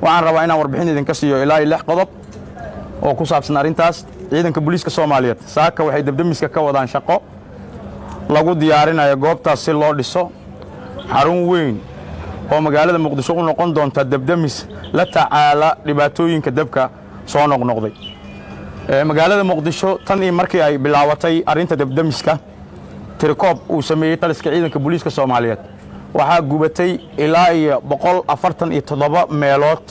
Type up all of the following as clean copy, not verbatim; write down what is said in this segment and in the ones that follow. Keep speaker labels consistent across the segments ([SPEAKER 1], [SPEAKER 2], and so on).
[SPEAKER 1] Waxaan rabaa inaan warbixin idinka siiyo ilaa iyo lix qodob oo ku saabsan arrintaas. Ciidanka Booliiska Soomaaliyeed saaka waxay debdemiska ka wadaan shaqo lagu diyaarinayo goobtaas si loo dhiso xarun weyn oo magaalada Muqdisho u noqon doonta debdemis la tacaala dhibaatooyinka debka soo noqnoqday magaalada Muqdisho. Tan iyo markii ay bilaabatay arrinta debdemiska, tirikoob uu sameeyey taliska Ciidanka Booliiska Soomaaliyeed, waxaa gubatay ilaa iyo 147 meelood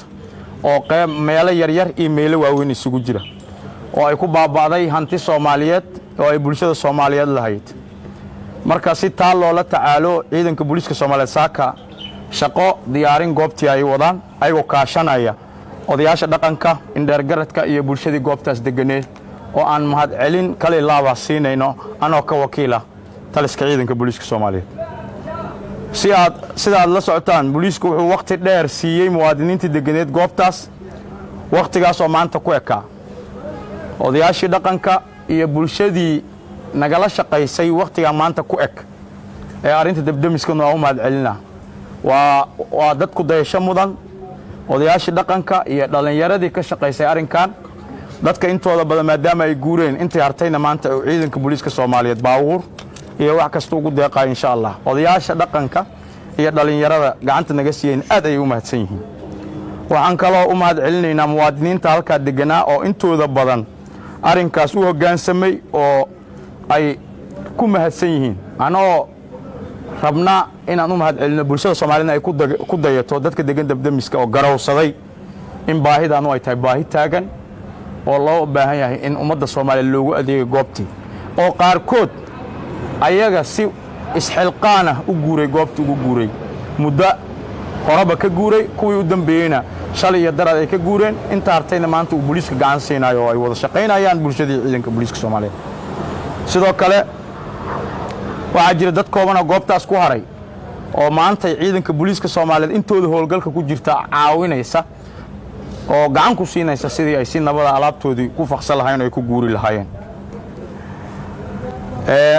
[SPEAKER 1] oo qeyb meelo yaryar iyo meelo waaweyn isugu jira, oo ay ku baaba'day hanti Soomaaliyeed oo ay bulshada Soomaaliyeed lahayd. Marka si taa loola tacaalo, Ciidanka Booliiska Soomaaliyeed saaka shaqo diyaarin goobtii ay wadaan, ayagoo kaashanaya odayaasha dhaqanka, indheergaradka iyo bulshadii goobtaas deganeed, oo aan mahad celin kale laaba siinayno anoo ka wakiila taliska Ciidanka Booliiska Soomaaliyeed. Si aad sida aad la socotaan, booliisku wuxuu wakhti dheer siiyey muwaadiniintii deganeed goobtaas, wakhtigaas oo maanta ku ekaa. Odayaashii dhaqanka iyo bulshadii nagala shaqaysay wakhtigaa maanta ku eg ee arrinta debdemiskana waa u mahad celinaa. Waa dad ku dayasho mudan, odayaashii dhaqanka iyo dhallinyaradii ka shaqaysay arrinkan. Dadka intooda badan maadaama ay guureen, intay hartayna maanta uu Ciidanka Booliiska Soomaaliyeed baawuur iyo wax kasta ugu deeqayo, insha Allah. Odayaasha dhaqanka iyo dhallinyarada gacanta naga siiyeen aad ayay u mahadsan yihiin. Waxaan kaloo u mahad celinaynaa muwaadiniinta halkaa deganaa oo intooda badan arrinkaas u hoggaansamay oo ay ku mahadsan yihiin. Anoo rabnaa inaan u mahad celino bulshada Soomaaliyedna ay ku dayato dadka degan debdemiska oo garowsaday in baahidaanu ay tahay baahi taagan oo loo baahan yahay in ummadda Soomaaliya loogu adeegay goobtii, oo qaarkood ayaga si isxilqaanah u guuray, goobtii ugu guuray, muddo horeba ka guuray, kuwii u dambeeyeyna shalay iyo daraad ay ka guureen, inta hartayna maanta uu booliiska gacan siinayo oo ay wada shaqaynayaan bulshadii Ciidanka Booliiska Soomaaliyeed. Sidoo kale waxaa jira dad koobanoo goobtaas ku haray oo maantay Ciidanka Booliiska Soomaaliyeed intooda howlgalka ku jirta caawinaysa oo gacan ku siinaysa sidii ay si nabada alaabtoodii ku faqsan lahayn oo ay ku guuri lahaayeen.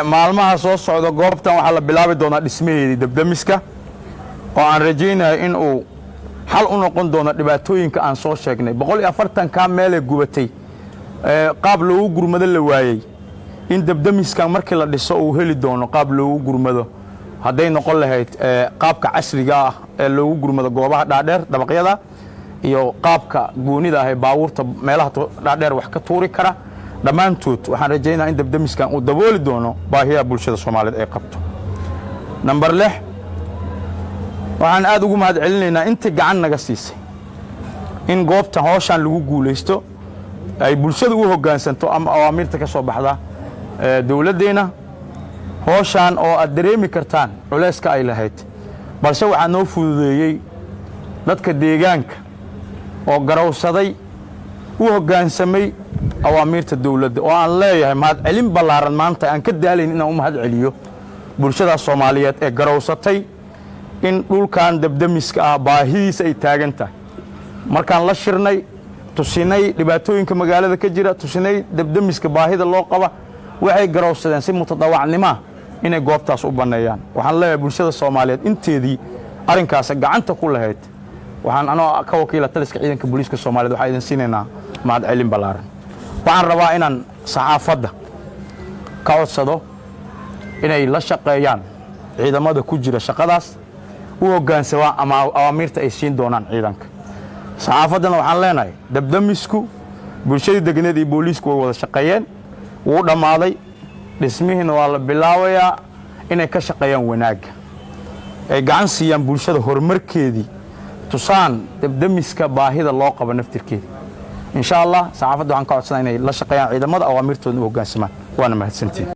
[SPEAKER 1] Maalmaha soo socda goobtan waxaa la bilaabi doonaa dhismaheedii debdemiska, oo aan rajaynayo in uu xal u noqon doono dhibaatooyinka aan soo sheegnay. 140-kaa meelee gubatay, qaab loogu gurmado la waayey, in debdemiskan markii la dhiso uu heli doono qaab loogu gurmado, hadday noqon lahayd qaabka casriga ah ee loogu gurmado goobaha dhaadheer, dabaqyada, iyo qaabka goonida ah ee baabuurta meelaha dhaadheer wax ka tuuri kara. Dhammaantood waxaan rajaynaya in debdemiskan uu dabooli doono baahiyaha bulshada Soomaaliyeed ay qabto. Number 6, waxaan aad ugu mahad celinaynaa intii gacan naga siisay in goobta howshaan lagu guulaysto, ay bulshada u hoggaansanto ama awaamiirta ka soo baxda dowladdeenna. Howshaan oo aad dareemi kartaan culayska ay lahayd, balse waxaa noo fududeeyey dadka deegaanka oo garowsaday, u hoggaansamay awaamiirta dowladda, oo aan leeyahay mahad celin ballaaran maanta aan ka daalayn inaan u mahad celiyo bulshadaas Soomaaliyeed ee garowsatay in dhulkan debdemiska ah baahidiisa ay taagan tahay. Markaan la shirnay, tusinay dhibaatooyinka magaalada ka jira, tusinay debdemiska baahida loo qaba, waxay garowsadeen si mutadawacnimoa inay goobtaas u banneeyaan. Waxaan leeyahay bulshada Soomaaliyeed inteedii arrinkaas gacanta ku lahayd, waxaan anoo ka wakiila taliska Ciidanka Booliiska Soomaaliyed waxaan idin siinaynaa mahad celin ballaaran. Waxaan rabaa inaan saxaafadda ka codsado inay la shaqeeyaan ciidamada ku jira shaqadaas, u hoggaansamaan ama awaamiirta ay siin doonaan ciidanka. Saxaafaddana waxaan leenahay, debdemisku bulshadii degneed iyo booliisku way wada shaqeeyeen, wuu dhammaaday, dhismihiina waa la bilaabayaa. Inay ka shaqeeyaan wanaagga, ay gacan siiyaan bulshada horumarkeedii, tusaan debdemiska baahida loo qabo naftirkeeda, insha Allah. Saxaafadda waxaan ka codsanaa inay la shaqeeyaan ciidamada, awaamirtooda u hoggaansamaan. Waana mahadsantiin.